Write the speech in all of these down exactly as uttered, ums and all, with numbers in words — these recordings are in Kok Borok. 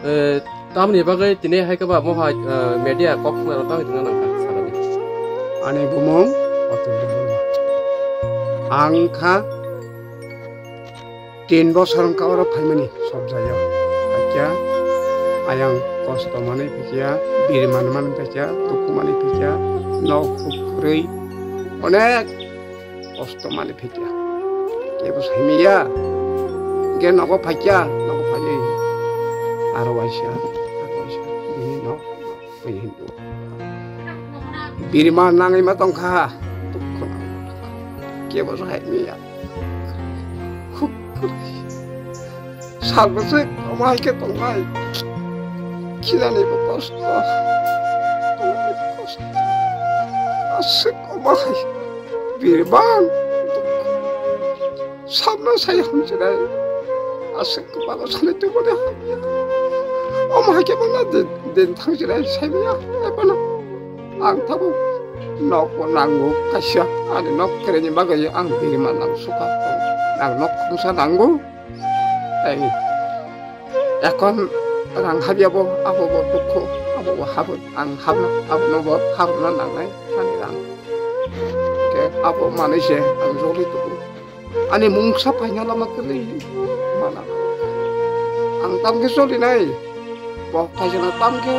Eh, tamni bagwi tini hai khe ba mohai, eh, media kok khna rok tang tongna nang kha salani. Ani bumung Atul Debbarma. Ang kha tin bosor wngkha oro phaimani sobjaya. Hakya ayang kosto manwi phikya, biri manwi manwi phikya, dukhu manwi phikya, nok huk kwrwi onek kosto manwi phikya. Kebo saimaya. Ge nogo phaikya, nogo phaiwi. Aro waisa, aro waisa. Bini nok, bini hindu. Birma nangwi ma tongkha. Dukhu nang. Kebo saimaya. Huk, huk. Salbwswk omo hai khe tongnai. Khinani bo kosto. Tongnani bo kosto. Aswk omo hai. Birman. Sabna sai hamchinai. Aswk kwbangma sanai tongmani hamya. Omo hai khe bono din, din thangchinai saimaya. Ebono ang tabuk nokbo nango kaisa. Ani nok kwrwini bagwi ang birman nang suka. Ang nok khungsa nango. Tei ekon rang habya bo, abo bo dukhu, abo bo habwi ang habna, abono bo habna nangnai ani rang. Khe abo manwi se ang joli tubu. Ani mungsa paina lama kwrwi mana. Ang tamkhe jolinai. Bo kaijana tamkhe.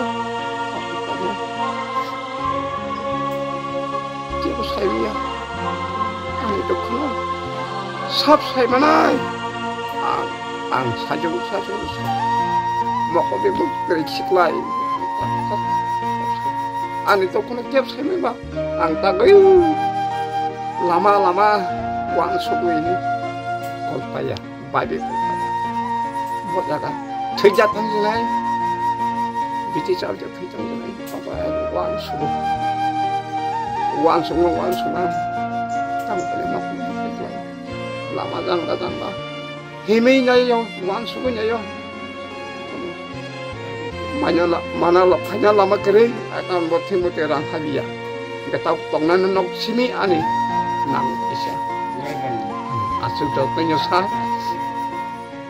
Kebo saimaya. Ani dukhuno sab saimanai. Ang, ang sajung, sajung, sajung. Mokol de buk teri khiklai. Ani dukhuno kebo saimai ba. Ang tagwi lama, lama uansugwi kolpaya. Bai bai bai bai. Bo jaga thwijak thangjinai. Biti chabjak thwi thangjinai. Papa uansuk. Uansuk no uansuk na. Tamo kale nok thwijak. Lama jangla jangla. Himwi nai yo, uansugwi nai yo. Manya la, mana la, phaina lama kwrwi, akan bo thwngmate rang habya. Hwnkhe tabuk tongnani nok simi ani nang kisa. Aswk jotoni sa,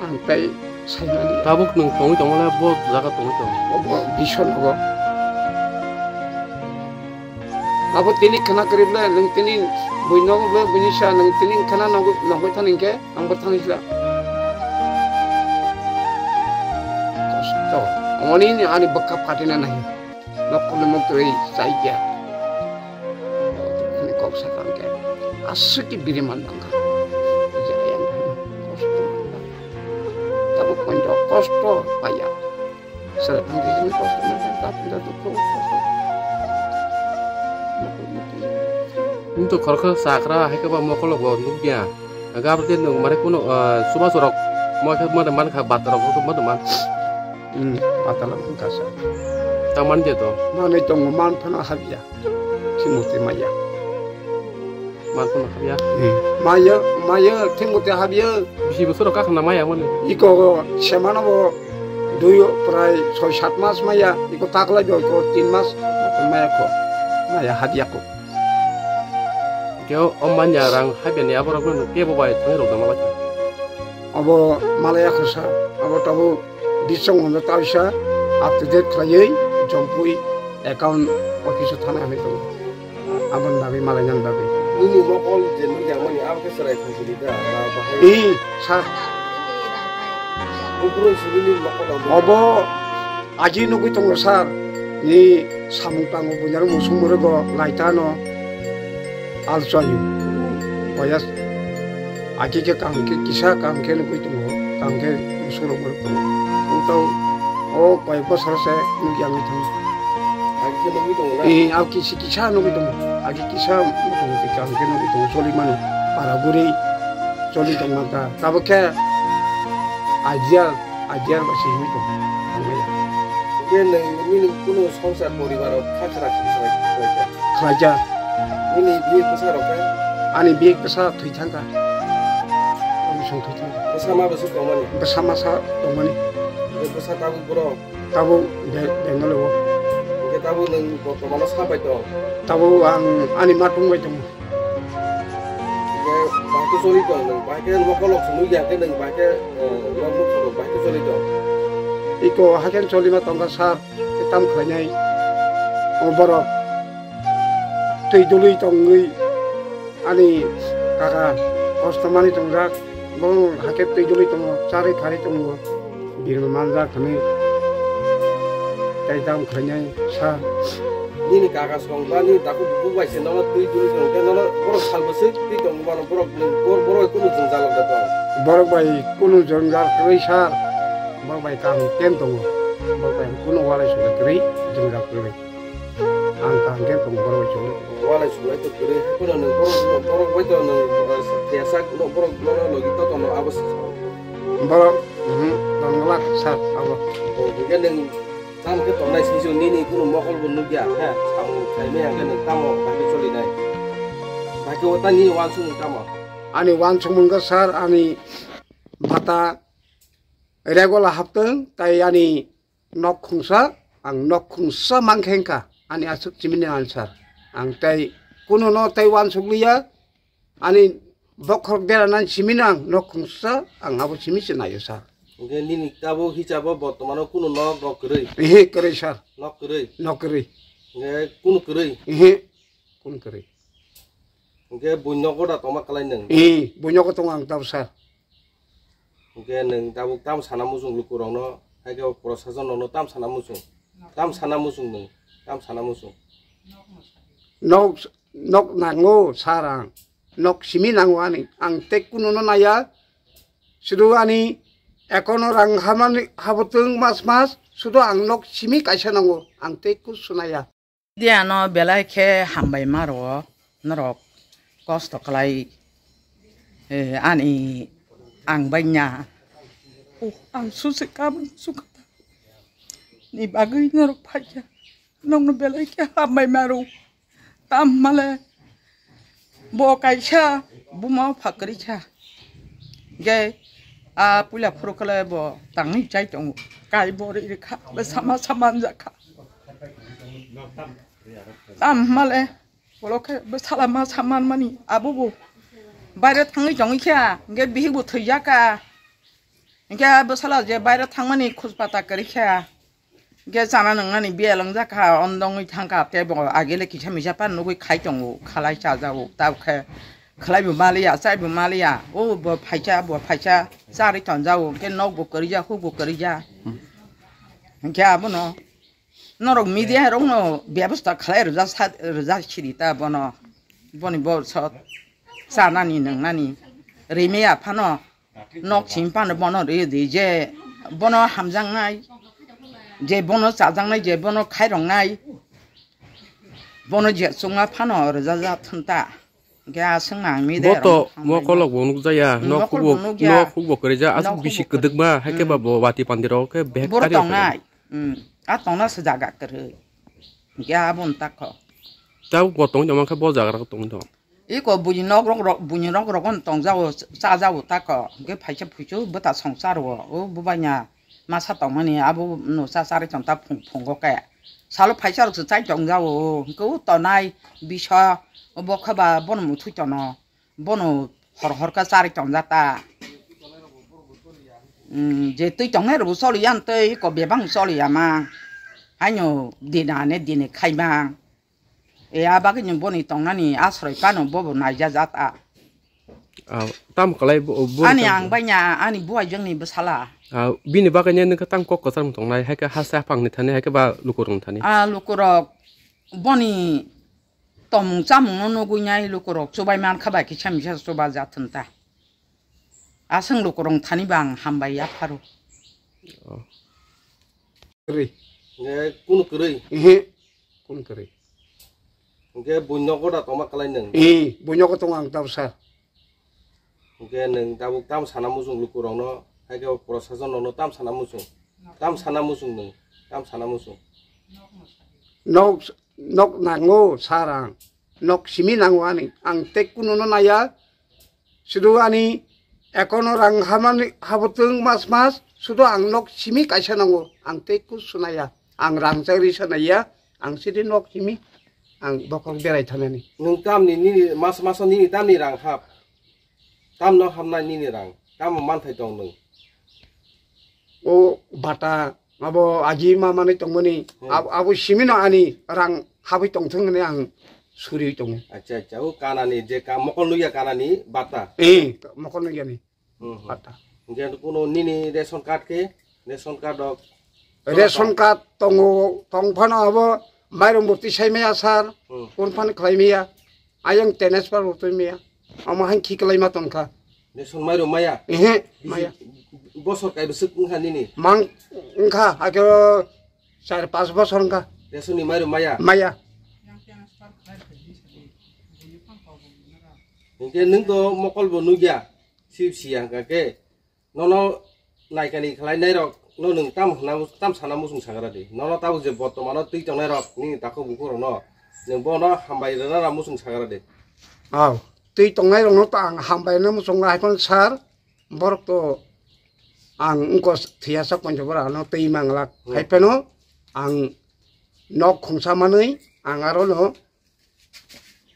ang tei saimani. Tabuk nwng tongwi tongmale bo jaga tongwi tong. Obo bison obo. Abo tini khana kwrwi ble, nwng tini bui nogo ble, buini sa nwng tini khana nogo, nogwi thani hwnkhe. Ang bo thangwi sila. Kosto. Omoni ni ani bwkha phatina nahi. Nokni muktrwi chai kya. Ani kok sakang khe. Aswk ki biri man tangkha. Jaya yang kosto man tangkha. Tabuk kosto paya. Sara tang di sini kosto na kan tap da tu ko kosto. Nito khoroksa sakra hai khe ba mokolo bo nukya. Gabur din nung mare kuno, ah, suba sorok mo khe mo man kha batarok mo man. Hmm, batala man kha sa. Tang man je to. Manai tongo man phano habya. Thimoti maya. Man phano habya. Hmm. Maya, maya, thimoti habya. Bisi bosor ka khana maya mani. Iko semana bo dui prai soi sat mas maya. Iko takla jo ko tin mas maya ko. Maya habya ko. Keo o manya rang habya ni aborok no kebo bai thangwi rok da malai. Abo malaya kho sa. Abo tabo. Bisong hwnwi kaisa up to date khlaiwi Jompui account office o thana hinwi tongo. Aboni bagwi malainani bagwi. Nini mokol je nukya mani abo khe chwrai thangkuni da, ba bahai? Ee, sir. Bukrui simi nini mokol abo. Obo agi nugwi tongo, sir. Ni samung tango bunyaro musung murego laitano. Alsoi, boyas, agi khe kaham khe kisa kaham khe nugwi tongo, kaham khe musurok bo tongo. Tongtao, o koi bosor se nugya wngwi tongo. Agi khe nugwi tongo na? Eh, ao kisi kisa nugwi tongo, agi kisa mutung muti kaham khe nugwi tongo, choli mano, para guri choli tongma ta. Tabo khe idea Idea ba se hinwi tong thangmaya. Hwnkhe nwng nini kunu songsar poribar rok kha khwra khe khwlai kha? Khwlaikha. Nini biyek bwsa rok khe? Ani biyek bwsa thwi thangkha. Bwswng thwi thangkha. Bwsa ma bwswk tongmani? Bwsa masa tongmani. Hwnkhe bwsa tabuk borok? Tabuk Be-, Bengaluru o. Hwnkhe tabuk nwng bortomano sa bai tong? Tabuk ang ani matung bai tongo. Hwnkhe bahai khe choli tong nwng, bahai khe mokol rok se nukya khe nwng, bahai khe, eh, nok nuk phuru bahai khe choli tong. Iko haikhe cholima tongkha sir, tei tam khlainai. O borok twi dului tongwi ani kaka kosto manwi tongjak. Bo haikhe twi dului tongo, charwi kharwi tongo. Birma manjak hwnwi tei tam khlainai sir. Nini kaka song ba nini takhuk bukhuk bai se nono twi dului tong khe nono borok sal bwswk twi tong mano borok ni bor-, borok kunu jwngjal da tong. Borok bai kunu jwngjal kwrwi sir. Borok bai kaham ken tongo. Borok bai kunu walai songwi kwrwi jwngjal kwrwi. Ang kaham ken tongo borok bai choli. Walai songwi to kwrwi. Kunu nwng borok, borok bai to nwng, eh, thesa no borok nono logi to tono abo se sao. Borok, mhm, tongglak sir abo. O, hwnkhe nwng Tamo khe tongnai saichung nini kunu mokol bo nukya, he, samung khaimaya hwnkhe nwng tamo khaikhe cholinai? Baikhe o ta nini wansukmung tamo? Ani wansukmung khe sir, ani bata regular haptwng, tai ani nok khungsa, ang nok khungsa mankhe wngkha, ani aswk chimini answer. Ang tai kununo tai wansukliya, Ani bokhorok bera nang simi nang nok khungsa ang abo simi se naio sir. Hwnkhe nini tabuk hisabo bortomano kunu nok rok kwrwi? Ehe, kwrwi sir. Nok kwrwi? Nok kwrwi. Hwnkhe kunu kwrwi? Ehe, kunu kwrwi. Hwnkhe buino nogo da tongma kwlai nwng? Ee, buino nogo tongo ang tabuk sir. Hwnkhe nwng tabuk tamo sana muchung lukurokno, haikhe o prosason rokno tamo sana muchung? Tamo sana muchung nwng? Tamo sana muchung? Nok, nok nango sir ang. Nok simi nango ani. Ang tei kununo naiya. Sudu ani account-o rang hamani habotwng mas mas. Sudu ang nok simi kaisa nango. Ang tei kusu naiya. Diano belai khe hambai ma rwo norok kosto khlai, eh, ani ang bai nya. Oh, ang susi kabang sukha ni bagwi norok phaikha. Nokno belai khe hambai ma rwo. Tam hwnmale bo kaisa buma o pha kwrwi kha. Ge a puila phuru khe bo tangwi chai tongo. Kai bo ri ri kha, bo sama sama wng jak kha. Tam hwnmale ulo khe bwsala ma sa man mani abo bo baire thangwi tongwi kha, hwnkhe bihik bo thwi jak kha. Hwnkhe bwsala je baire thangmani khoj pata kwrwi kha. Hwnkhe chana nwngnani biyal wngjak kha, ondongwi thang kha, tei bo agele kisa misa phano nugwi khai tongo, khalai chajago, tabukhe khlai bo maliya, chai bo maliya, o bo phaisa, bo phaisa, charwi tonjago, hwnkhe nok bo kwrwija, huk bo kwrwija. Hwnkhe abono norok media rokno bebosta khlai rwjak sa, rwjak siri ta bono, boni borso chanani nwngnani rimaya phano. Nok simi phano bono ri di je bono hamjaknai, je bono chajaknai, je bono khairoknai, bono je chwngma phano rwjajak thung ta. Hwnkhe aswk nang mi de. Bo to rok mo kolok bo nukjaya, nok huk bo, nok huk bo kwrwija, aswk bisi kwdwkma, haikhe ba bo wati pandi rok khe behek borok tari tongnai. Hmm, a tongna se jaga kwrwi. Hwnkhe aboni takho. Tabuk bo tongwi tongma khe bo jaga rok tongwi tong. Iko buini nok rok rok, buini nok rok no tongjago, chajago tako. Hwnkhe phaisa phuichu bwta songsar o, o bubaina masa tongmani abo no cha charwi tong ta phung phungo khe. Salo phaisa rok se chai tongjago, hwnkhe o tonai bisa, o bokha ba bono muthwi tono, bono hor hor khe charwi tongjak ta. Hmm, je twi tongnai rok bo choliya tei iko bebak choliya ma. Haino dina ane dini khaima. E, a bagwi ni boni tongnani asroi phano bobo naijajak a. Ah, tamo kwlai bo, bo ani tamo ang bai nya, ani buai jongni bwsala. Ah, bini bagwi ni nwkha tamo kok kwchar wng tongnai, hai khe hasteo aphangni thani, hai khe ba lukurokni thani. Ah, lukurok boni tomung chamungno nugwi nai lukurok chubai mankha bai kisa misa chuba jathwng ta. Aswng lukurok thani ba ang hambai yapharo. Oh. Kwrwi. Nge kunu kwrwi? Ehe, kunu kwrwi. Hwnkhe buino nogo da tongma kwlai nwng? Ee, buino nogo tongo ang tabuk sir. Hwnkhe nwng tabuk tam sana muchung lukurokno, hai khe prosason rokno tam sana muchung? Tam sana muchung nwng? Tam sana muchung? Nok, nok nango sir ang. Nok simi nango ani. Ang tei kununo naiya. Sudu ani account-o rang hamani habotwng mas mas, sudu ang nok simi kaisa nango, ang tei kusu naiya, ang rang chai risa naiya, ang sidi nok simi, ang bokhorok berai thanani. Nwng tamni nini mas maso nini tamni rang hap? Tamno hapnai nini rang? Tamo manthai tong nwng? O bata Abo agi ma manwi tongmani, Hmm. ab-, abo simino ani rang habwi tongthung hwnwi ang suriwi tongo. Acha, acha, o kanani je ka-, mokol nukya kanani bata. Eh, mokol nukyani Hmm, hmm. bata. Hingke kuno nini ration card khe, ration card rok? Ration card tongo, tong phano abo mairum bwtwi sai maya sir. Hmm. Kun phano khlai maya. Ayang transfer bwtwi maya. Amo hain khiklai ma tongkha. Ration mairum maya? Ehe, Bisi-, maya. Bosor kai bwswk wngkha nini? Mang wngkha, ake char pas bosor wngkha. Ration ni mairum maya? Maya. Hingke nwng to mokol bo nukya, sip siya hingka khe. Nono naikani khlai nai rok no nwng tam hwna, tam sana muchung sagra di. Nono tabuk je bortomano twi tongnai rok nini takhuk bukhuk rok no nwng bono hambai rwna rw muchung sagra di. Aw, twi tongnai rok no to ang hambai rwna muchung hai phano sir, borok to ang wngko thwiyasak poncho bora no twi manglak. Hmm. Hai phano ang nok khungsa manwi ang aro no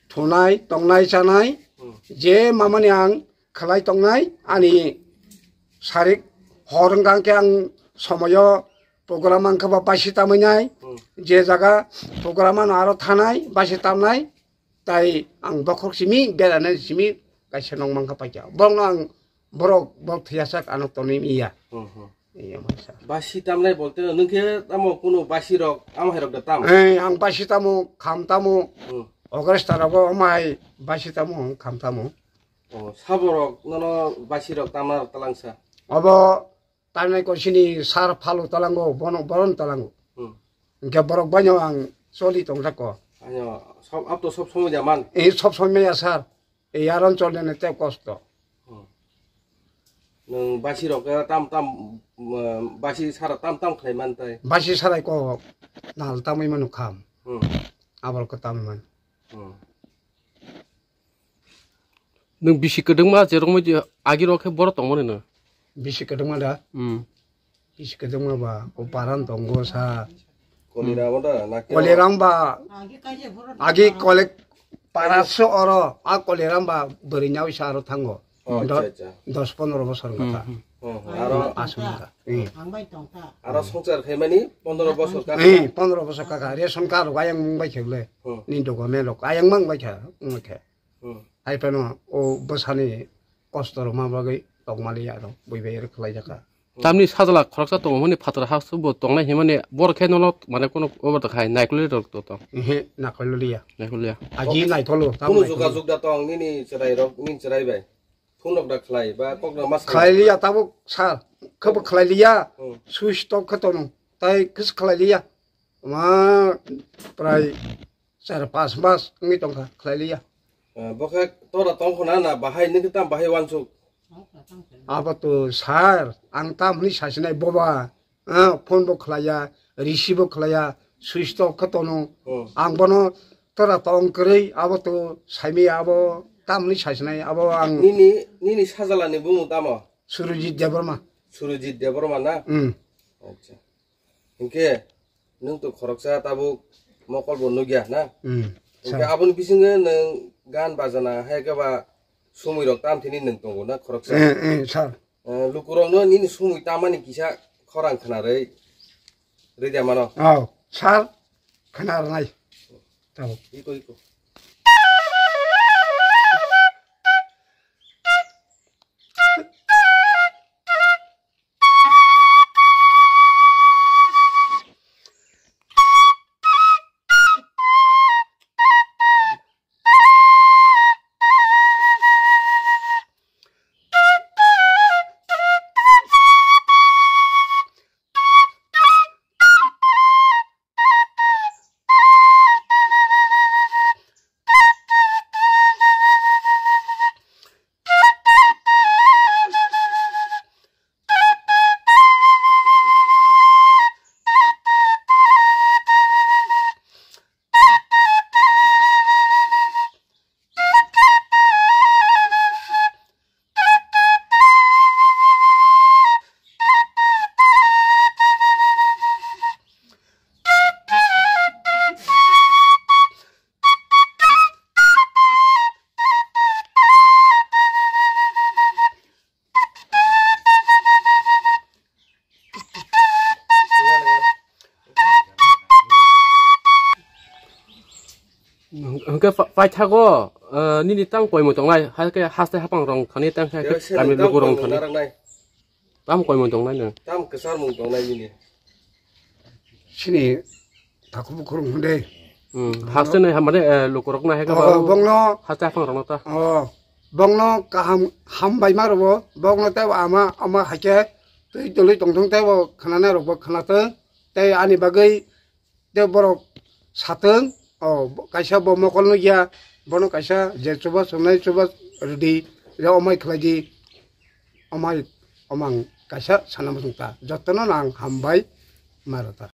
thunai, tongnai, chanai, Hmm. je mamani ang khlai tongnai, ani sarik hor wngkha khe ang somoyo program ang khe ba basi tamwi nai, Hmm. je jaga program ano aro thanai, basi tamnai, tai ang bokhok simi, beranai simi, kaisa nong mangkha paikha. Borokno ang borok, borok thwiyasak ano tonwi miya. Hmm, hmm. Iya, masa. Basi tamnai bolte nwng khe tamo kuno basi rok, amhai rok da tam? Eh, ang basi tamo, kham tamo. Hmm. August taro go amhai basi tamo, kham tamo. Oh, sabo rok nono basi rok tamna rok talangsa? Obo tamnai ko sini sar phalu talango, bono boron talango. Hmm. Hingke borok baino ang choli tongsa ko. Ano, sob, ab to sob somoi da man? Eh, sob somoi ya sir. Ei aron cholnani tei kosto. Hmm. Nwng basi rok tam tam, um, basi sara tam tam khlai man tai. Basi sarai ko nal tamwi manu kham. Hmm. Abol ko tamwi man. Hmm. Nwng bisi kwdwngma je rokmai je agi rok khe borok tongmani no. Bisi kwdwngma da? Hmm. Bisi kwdwngma ba, o paran tongo sa. Kolera bo da, na khe? Kolera wngba, agi kolek para so oro, a kolera wngba bwrwi nyawi sa aro thango. Oh, Do-, acha, acha. Dos pondro bosor wngkha. Hmm, hmm. Hmm, hmm. Aro aswk wngkha. Hmm. Aro swngchar khaimani pondro bosor ka? Hmm, pondro bosor ka kha. Ration card rok ayang mung bai khe bwle. Hmm. Ni document rok ayang mang bai kha, wng khe. Hmm. Hai phano o bwsani kosto rok ma bagwi tongmani aro bui bai aro khlai jakha. Tamni sajla khoroksa tongo hwnwi phatar ha se bo tongnai hinmani borok khe nono mane kono obo ta khai naikolwi rok to tong. Ehe, naikolwi liya. Naikolwi liya. Aji naikolo, tamo Kunu naikolo. Jogajog da tong nini chwrai rok, nini chwrai bai. Phone rok da khlai ba kok da mas khlai liya, tabuk sir. Khebo khlai liya. Hmm. Switch off khe tono. Tai kis khlai liya. Ma prai char pas mas wngwi tongkha, khlai liya. Eh, bo khe tora tong khna na bahai nini tam bahai wansuk? Abo to sir, ang tam hwnwi sasinai boba. Ah, phone bo khlaiya, receive bo khlaiya, switch off khe tono. Hmm. Ang bono tora tong kwrwi, abo to saimaya, abo tam hwnwi sasinai, abo ang Nini, nini sajla ni bumung tamo? Surujit Debbarma. Surujit Debbarma na? Hmm. Acha. Hinkhe nwng to khoroksa tabuk mokol bo nukya na? Hmm. Hinkhe Sir. Aboni bisingo nwng gan bajana hai khe ba sumui rok tam thini nwng tongo na khoroksa? Eh, eh, sir. Eh, lukurokno nini sumui tamani kisa khorang khwnarwi rwdi mano. Oh, sir, khwnarnai. Tabuk. Iko, iko. Hwnkhe pa-, paithago, eh, nini tang koimung tongnai, haikhe haste hapang rong thani, tang khe kami luku rong thani. Tam koimung tongnai no. Tam kwchar mung tongnai nini. Sini takhuk bukhuk rong hwnde. Hmm, haste nai hamare, eh, luku rok nai haikhe. Oh, bongno haste hapang rong ta. Oh, bongno kaham hambai ma robo, bongno tei ama, ama haikhe twi tolwi tongthong tei bo khwnanai rokbo khwnathwng tei ani bagwi tei borok satwng, o, kaisa bo mokol nukya, bono kaisa je chuba chungnai chuba rwdi, je omai khlai di, omai, omang kaisa sana muchung ta. Jotono no ang hambai ma rw ta.